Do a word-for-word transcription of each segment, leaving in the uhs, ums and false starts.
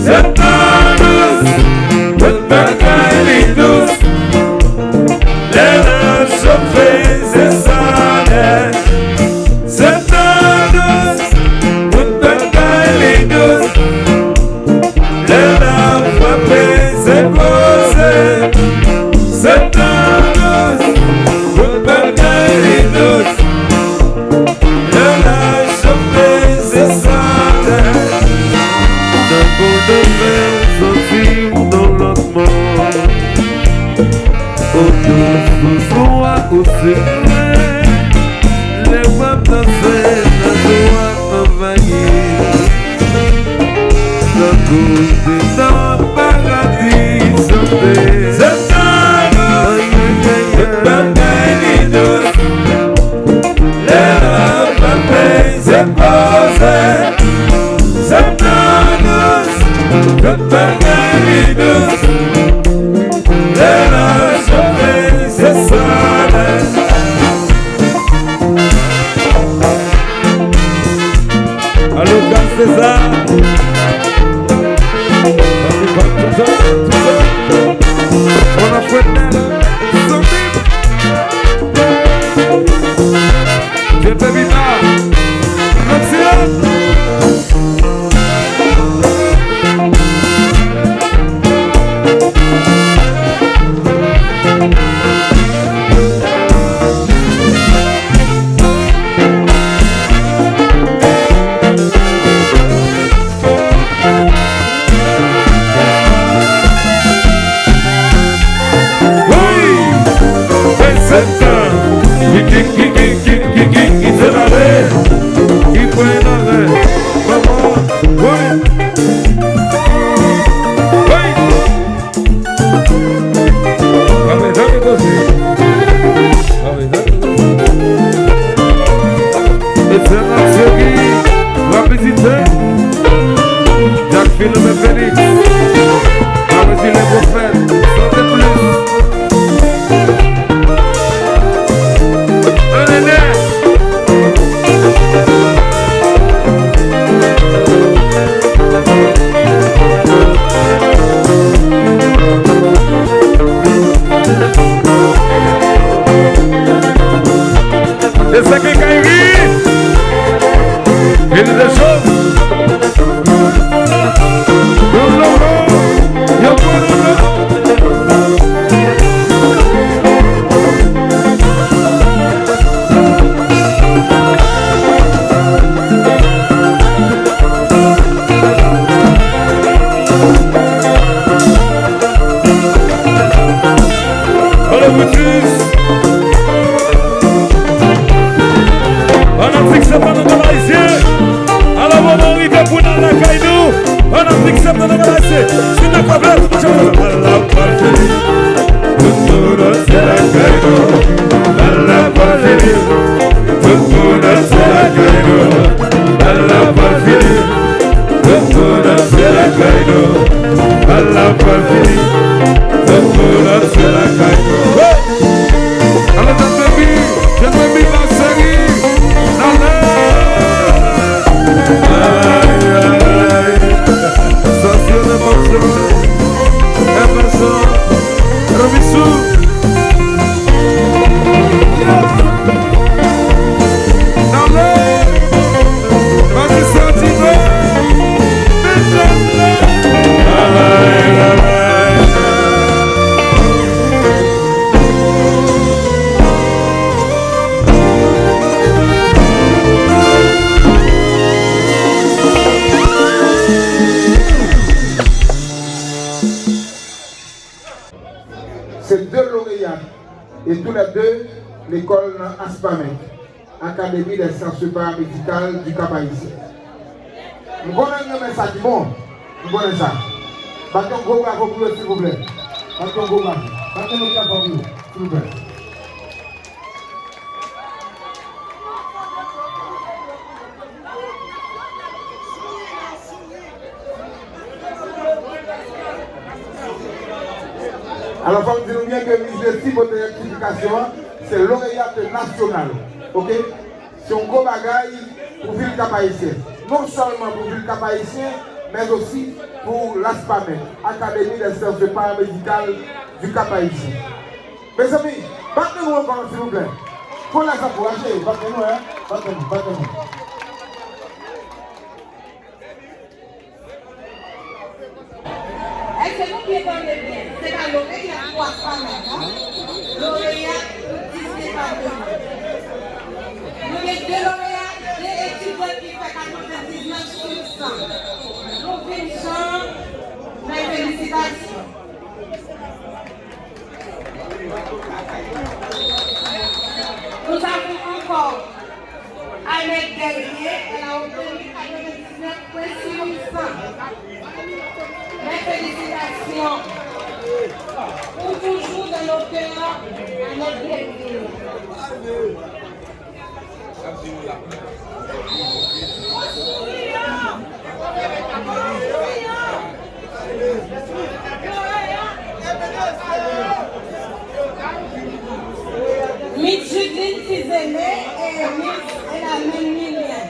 Se tan dous, tout bagay li dous. Lè l ap chofe, se solèy. Se tan dous, tout bagay li dous. Lè l ap frape, se koze. Se tan dous, tout bagay li dous. Lè l ap chofe, se solèy. Nan boul de vè, santi w nan lòt mond. Oto sou zon ak o sekrè. Lè w ap danse, radyo a anvayi. Nan kote nan paradi chante. Se tan dous, tout bagay li dous. Lè l ap frape, se koze. Se tan dous, tout bagay li dous. Lè l ap chofe, se solèy. Alo, Gaz César. Ann nou bat toutan, toutan. Mwen ap fwèt nèt. Santi. Djèt Bèbi pa. Lòt siyèt. Wi! Fè sèt tan. Ki, ki, ki, ki, ki, ki, ki, ki se lave? Ki pran lave? Kòman? Wi! Wi! Pa bezwen negosye. Pa bezwen negosye. Etènèl Seri, w ap vizite. Jack Philomé Félix, w ap vizite pwofèt. Sante plis. Anene. E sa ki kay ri. Vini de cho. Yo lolo. Yo lolo. Alo, Brutus! Fanatik se fanatik ayisyen! Alo, moman rive pou n al lakay nou! Fanatik se fanatik ayisyen! Si n a ka vle, tout moun chante! Bal la pral fini! Tout moun danse lakay nou. Bal la pral fini. Tout moun danse lakay nou. Bal la pral fini. Tout moun danse lakay nou. Bal la pral fini. Tout moun danse lakay nou. Hey! Alo, Jazz Baby, Jazz Baby, pa seri. Nale! Ay, ay, ay. Sa se le morceau. Emerson. Robichou. Dale. Pase sa, Tino. Mete. Ay, ay, ay. Se de loreya e tou lè de lekòl nan Aspamec, Académie des Sciences Paramédicales du Cap-Haïtien. M konnen n renmen sa ki bon. M konnen sa. Bat yon gwo bravo pou yo, silvouplè. Bat yon gwo bravo. Bat yon lòt bravo pou yo, silvouplè. Alò, fò m di nou byen ke Miss Leslie pote rèktifikasyon an, se loreyat nasyonal. Oke? Se yon gwo bagay pou vil Kap Ayisyen. Non sèlman pou vil Kap Ayisyen, mais aussi pour l'ASPAMED, Académie des Sciences Paramédicales du Cap-Haïtien. Mezanmi, bat men nou ankò, silvouplè. Fò lè sa ankouraje, bat men nou, hein? Bat men nou, bat men nou. Èske nou byen tande byen? Se pa loreya pou ASPAMED, non. Loreya pou dis depatman. Nou gen de loreya, de etidyan ki fè katrevendiznèf sou san. Nou vin jan, mes félicitations. Nous avons encore Annette Guerrier, elle a obtenu quatre-vingt-dix-neuf points sur cent. Mes félicitations. Pour toujours dans nos cœurs, Annette Guerrier. Miss Judeline Fils-Aimé et Miss Elamène Millien.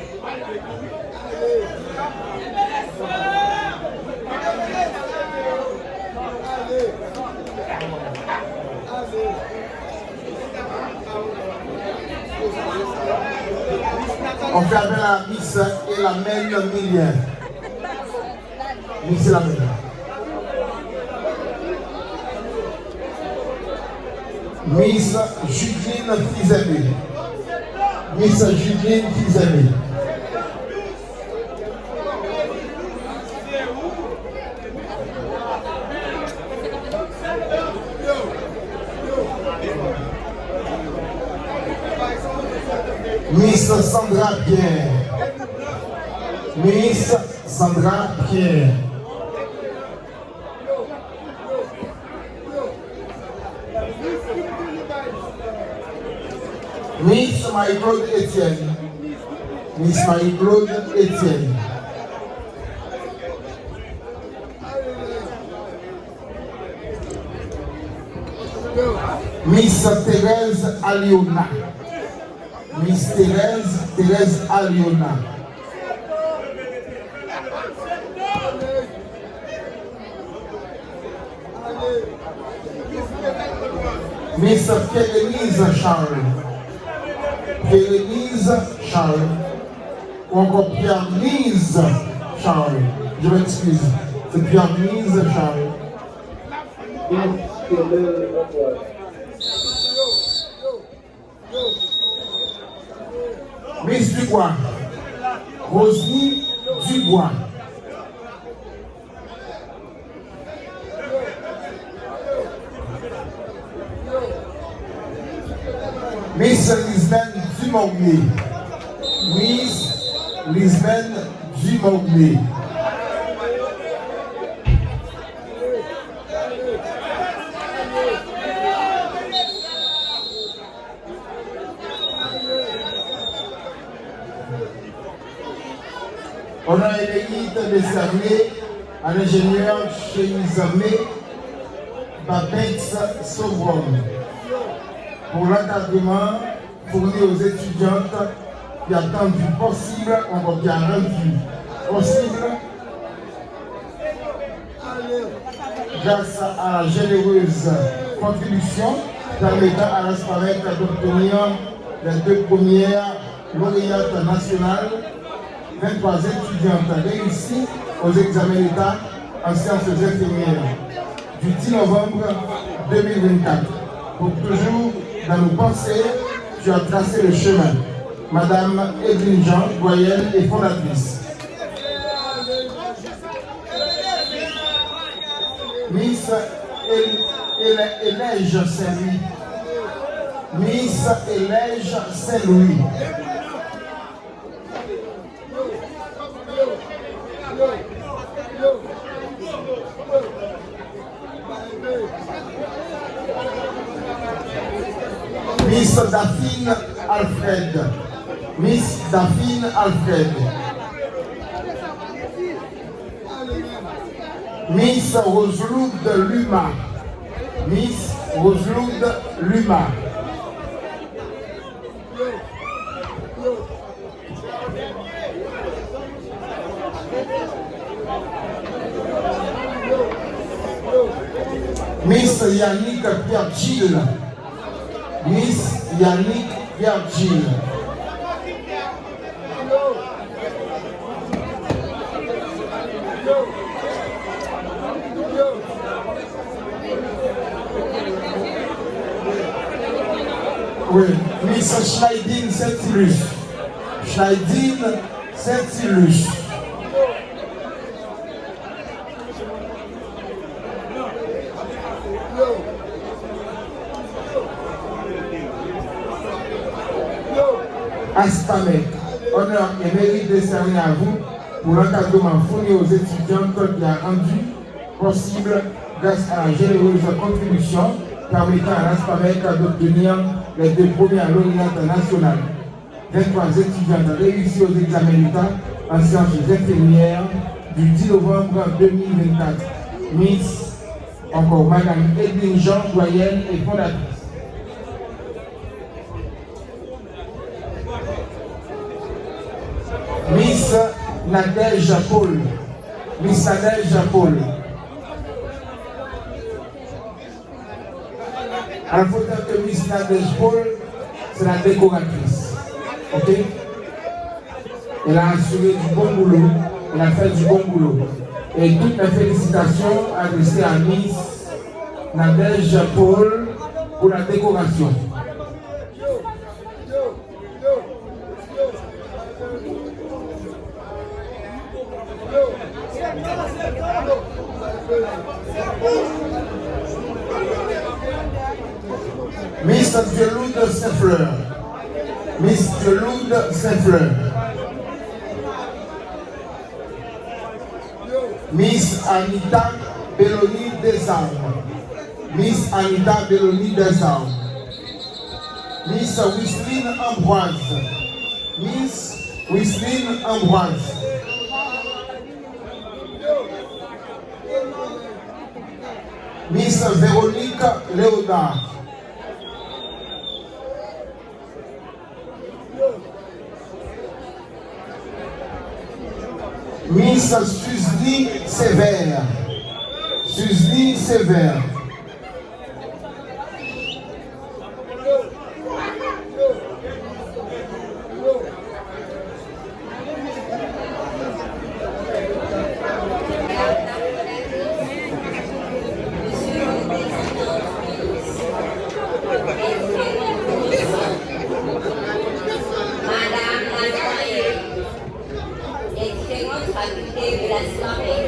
On fait appel à Miss Elamène Millien. Miss Elamène. Miss Judeline Fils-Aimé. Miss Judeline Fils-Aimé. Miss Sandra Pierre. Miss Sandra Pierre. Miss Marie-Claude Etienne. Miss Marie-Claude Etienne. Miss Thérèse Aliona. Miss Thérèse, Thérèse Aliona. Miss Pierre-Denise Charles. Pierre-Denise Charles. Ou encore Pierre-Nise Charles. Je m'excuse. C'est Pierre-Nise Charles. Miss Dubois, Rosny Dubois. Miss Lisbeth Dumornay. Miss Lisbeth Dumornay. Honneur et mérite décerné à l'ingénieur Chérisamé Babens Sauvrom pour l'encadrement fourni aux étudiantes qui a rendu possible, encore qui a rendu possible, grâce à la généreuse contribution permettant à l'ASPAMED d'obtenir les deux premières lauréates nationales, vingt-trois étudiantes réussies aux examens d'État en sciences infirmières du dix novembre deux mille vingt-quatre. Pour toujours dans nos pensées, tu as tracé le chemin. Madame Edwin Jean, doyenne et fondatrice. Miss El-, El-, Elège Saint-Louis. Miss Elège Saint-Louis. Miss Daphine Alfred. Miss Daphine Alfred. Miss Roselourde Luma. Miss Roselourde Luma. Miss Miss Yannick Pierre Gilles. Miss Yannick Pierre Gilles. Wi, Miss Schneidine Saint-Ilus. Schneidine Saint-Ilus. Aspamec, honneur et mérite décerné à vous pour l'encadrement fourni aux étudiantes qui a rendu possible grâce à la généreuse contribution permettant à l'Aspamec d'obtenir les deux premières lauréates nationales. Vingt-trois étudiantes réussies aux examens d'État en sciences infirmières du dix novembre deux mille vingt-quatre. Miss, encore Madame Edwin Jean, doyenne et fondatrice. Miss Nadège Paul. Miss Nadège Paul. Alors, faut dire que Miss Nadège Paul, c'est la décoratrice. OK? Elle a assuré du bon boulot. Elle a fait du bon boulot. Et toutes mes félicitations adressées à Miss Nadège Paul pour la décoration. Miss Dieloude Saint-Fleur. Miss Dieloude Saint-Fleur. Miss Anita Belony Desarmes. Miss Anita Belony Desarmes. Miss Wisline Ambroise. Miss Wisline Ambroise. Miss Véronique Léonard. Miss Suzly Sévère. Suzly Sévère. Madame la doyenne des différentes facultés de l'Aspamec,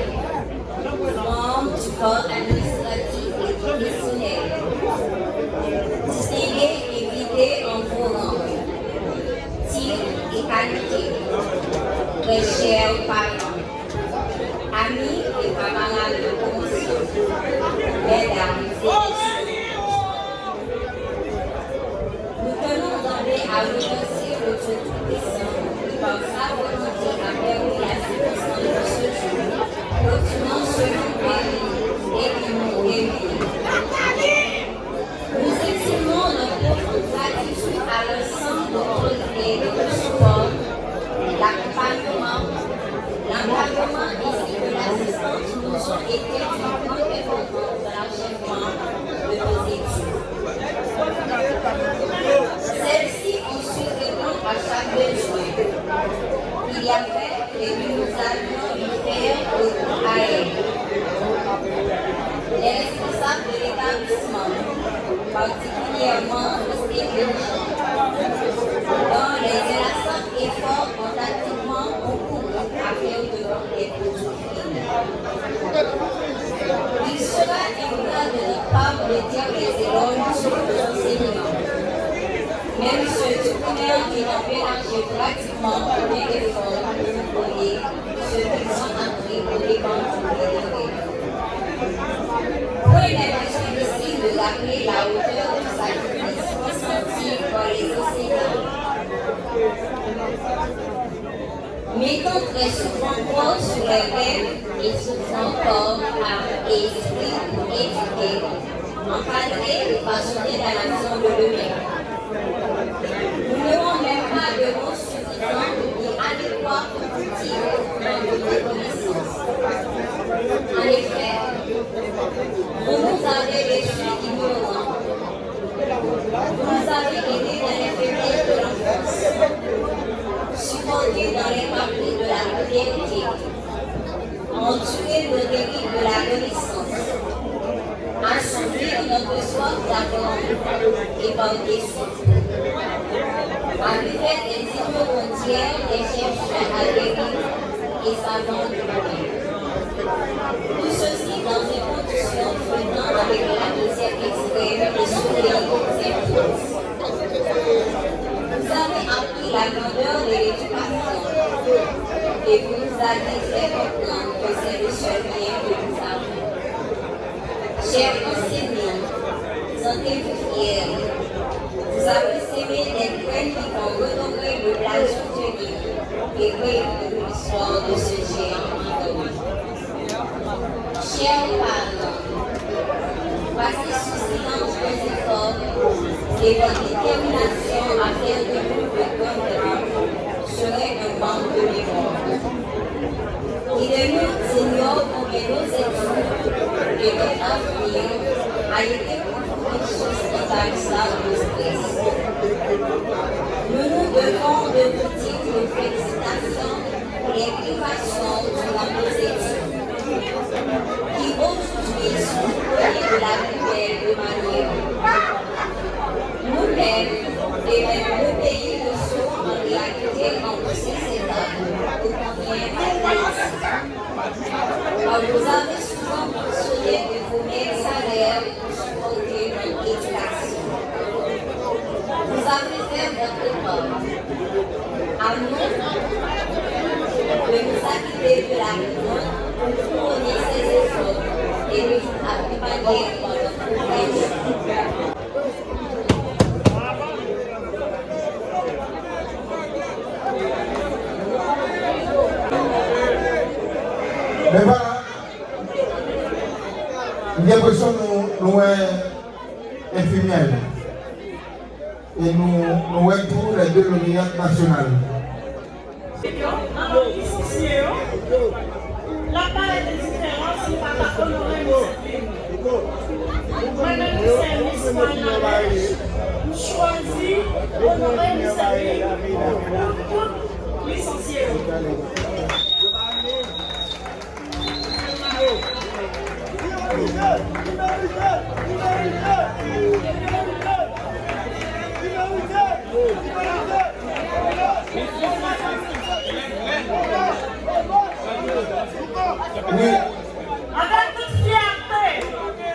membre du corps administratif et professionnel, distingués invités en vos rangs, titres et qualités, très chers parents, amis et camarades de promotion, mesdames et messieurs. Nous tenons d'emblée à remercier le Dieu Tout-Puissant qui, par sa volonté, a permis la circonstance de ce jour, pertinent selon Paris et qui nous réunit. Nous exprimons notre profonde gratitude à l'ensemble de l'autorité et du support, l'accompagnement, l'encadrement ainsi que l'assistance nous ont été d'une grande importance dans l'achèvement de nos études. Celles-ci ont su répondre à chaque besoin. Il y avait et que nous avions une ferme au Grand Air. Les responsables de l'établissement, particulièrement Mister Dirigeant, dont les inlassables efforts ont activement concouru à faire de nous des produits finis. Il sera ingrat de notre part de dire les éloges sur nos enseignants, même ceux du primaire qui n'ont ménagé pratiquement aucun effort pour nous donner ce qu'ils ont appris aux dépens de nos élèves. Point n'est besoin ici de rappeler la hauteur du sacrifice consenti par les enseignants. Mettant très souvent corps sur les rêves et souffrant corps, âme et esprit pour éduquer, encadrer et façonner la nation de demain. Nous n'aurons même pas de mots suffisants ni adéquats pour vous dire autant de reconnaissance. En effet, vous nous avez Vous nous avez aidés dans les faiblesses de l'enfance, supportés dans les caprices de la puberté, enduré nos dérives de l'adolescence, assouvir notre soif d'apprendre et par défaut, arriver des ignorantières, des chercheurs aguerris et savants du matin. Tout ceci dans des conditions flottant avec la misère extrême et souveraine des princes. Vous avez appris la grandeur de l'éducation et vous nous avez fait comprendre que c'est le seul bien que nous avons. Chers enseignants, sentez-vous fiers. Vous avez semé des graines qui vont redorer le blason de l'île et réécrire l'histoire de ce géant endormi. Chers parents, passez sous silence vos efforts et votre détermination à faire de nous de grands grands serait un manque de mémoire. Qui de nous ignore combien nos études et notre avenir a été pour vous une source intarissable de stress. Nous nous devons de vous dire nos félicitations pour les privations durant nos études, qui aujourd'hui sont disponibles de la plus belle de manière. Nous-mêmes et même le pays ne sauront en réalité rembourser ces actes ô combien impératifs. Or, vous avez souvent mentionné de vos maigres salaires pour supporter notre éducation. Vous avez fait votre part. À nous de nous acquitter de la honte pour couronner ces efforts et de vous accompagner dans notre progression. Men vwala, m gen enpresyon nou, nou wè enfimyè yo. E nou, nou wè tou lè de loryant nasyonal. Yo, anvan m lisansye yo, l ap parèt endifèran si m pa ta onore misye Plim. Mwen menm ki se Miss Moyen Âge, m chwazi onore misye Plim pou tout lisansye yo. Wi. Avèk tout fyète,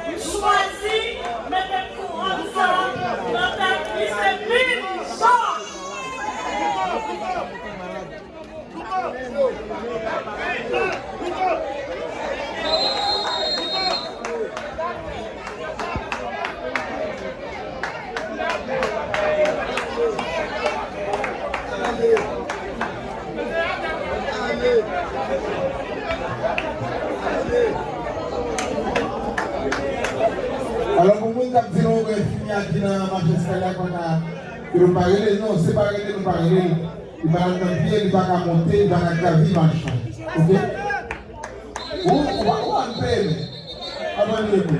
m chwazi mete kouwòn sa nan tèt misye Plim Jean. Alò, pou moun k ap di nou gen enfimyè ki nan mache eskalye a, pa ka, ke nou pa rele, non, se pa rele nou pa rele l. Li malad nan pye, li pa ka monte, li pa ka gravir machan. Oke? Ou, ou pa, ou pa peye men. Avan li rete.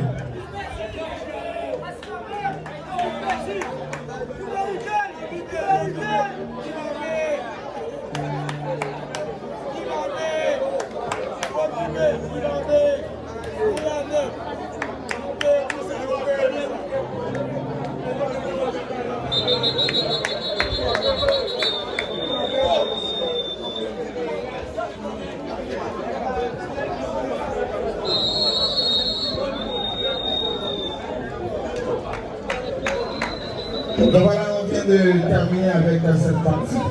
Donc voilà, on vient de terminer avec, euh, cette partie.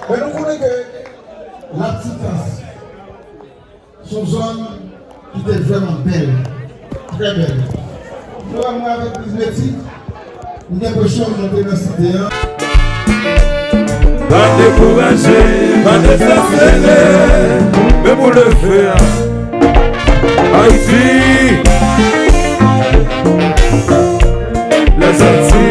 Men nou konnen ke Laptitans se yon zòn ki te vrèman bèl, trè bèl. Frè mwen avèk Miss Betty, m gen enpresyon nou te nan site an. Pa dekouraje, pa dezespere, men pou leve a. Ayiti, Lèzanti.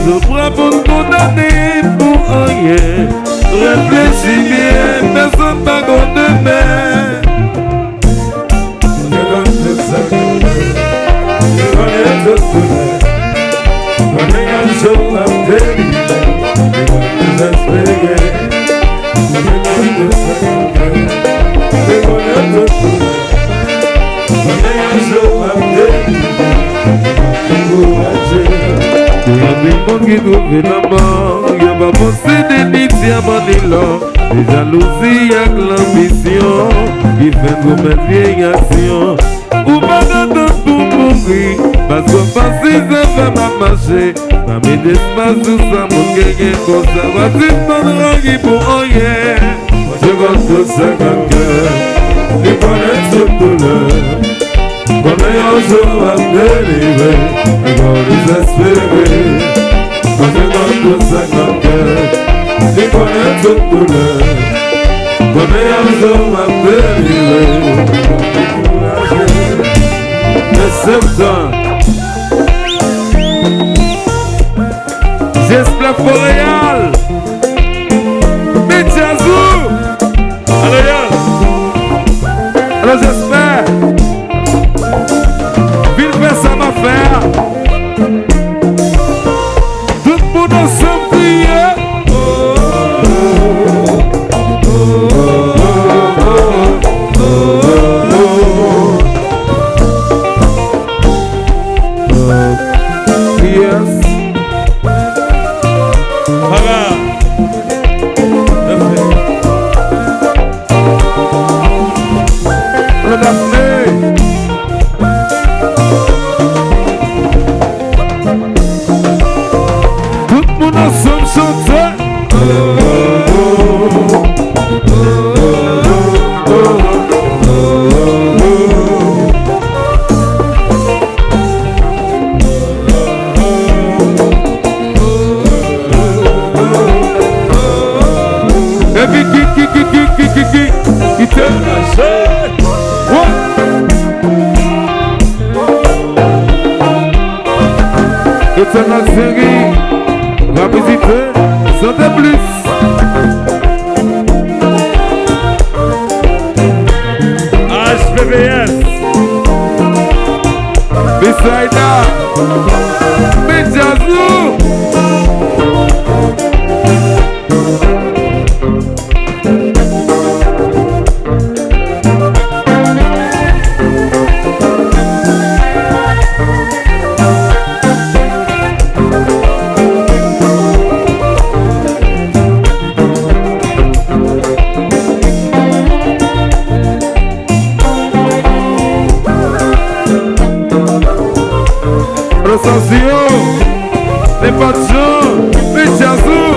Tout pran pou n kondane pou anyen. Reflechi byen, pèsonn pa gon demen. Mwen konn tout sa k ap fèt, mwen konnen tout doulè. Konnen yon jou w ap delivre, mwen konn dezespere. Mwen konn tout sa k ap fèt, mwen konnen tout doulè. Konnen yon jou w ap delivre, mwen konn dekouraje. Gen anpil moun ki twouve lanmò, yo pa posede ni dyaman ni lò. Se jalouzi ak lanbisyon ki fè n komèt vye aksyon. Ou pa ka tann pou mouri, paske w panse zafè m ap mache. Pa mete espas sou sa moun genyen, konsa w a sispann rayi pou anyen. Bondye konn tout sa k nan kè, li konnen tout doulè. Konnen yon jou w ap delivre, men pa dezespere. Bondye konn tout sa k nan kè, li konnen tout doulè. Konnen yon jou w ap delivre, men pa dekouraje. Mesye m tan. Jesper Foréal. Medya Azou. Alo, Yas. Alo, Jesper. Vin fè sa m ap fè a. Tout moun ansanm kriye. Yes. Para. Alo, Daphné. Tout moun ansanm chante. Epi ki, ki, ki, ki te lase. Etènèl Seri, rapidite, Santé Plus. H P P S. Betsaida. Medya Azou. Rosario, Nepatyon, Medya Azou.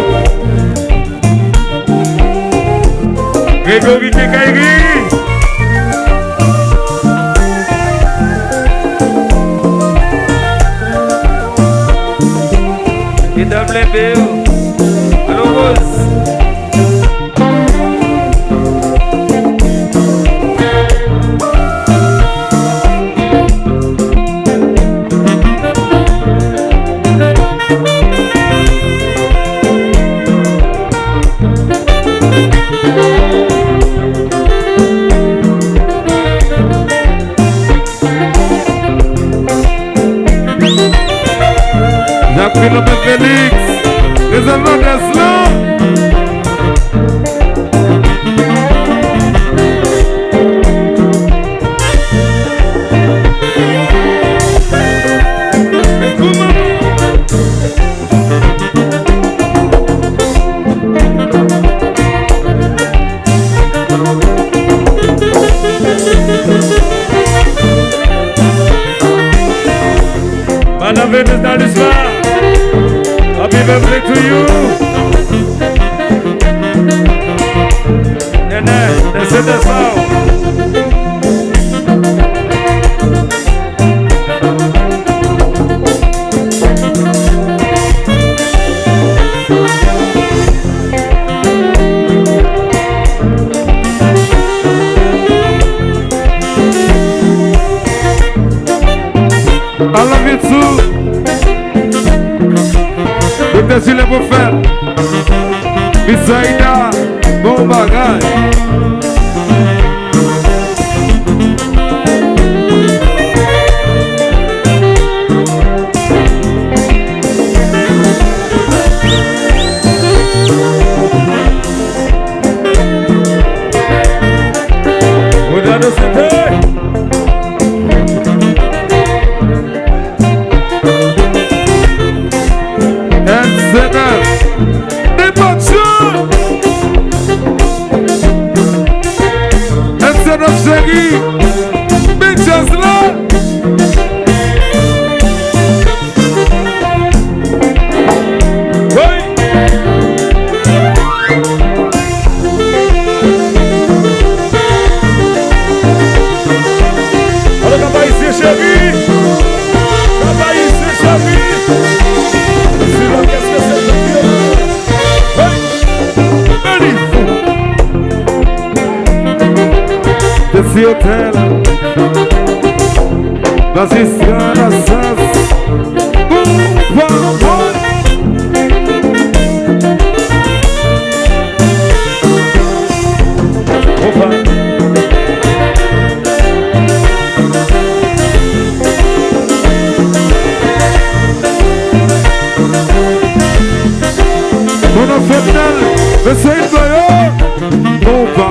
Gregory Kekayri. Medam lenbe yo. Alo, Rose. Jacques Philomène Félix, Rezèvwa Dès lan. Madan Venus Dalusma, happy birthday to you. Nènè, nènè, se te sa w. I love you too. Doktè Julien Prophète, Miss Aïda, bon bagay. Ronaldo Sete. N C neuf. Depacho. N C neuf cheri. Men djaz la. Woy. Alò, Cap Haïtien cheri. Cap Haïtien cheri. Si lòkès ke se tout yo. Hey! Beni fou. Desi Hotel. Magistrat la sens. Bon, bon, bon. Opa. Bon, nou fè bèl, mesye, yo. Opa.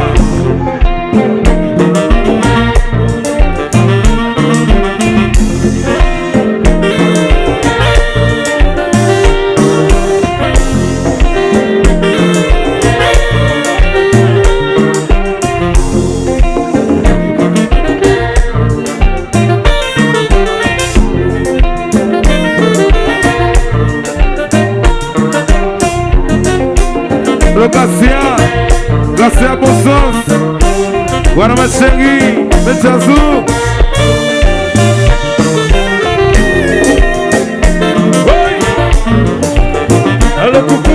Lo Gracia, Gracia bon sans. Wana ma chérie, men djaz ou. Hey! Allo, coucou.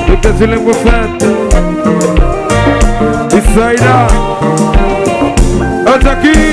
Doktè Julien Prophète. Isaida. Ataki.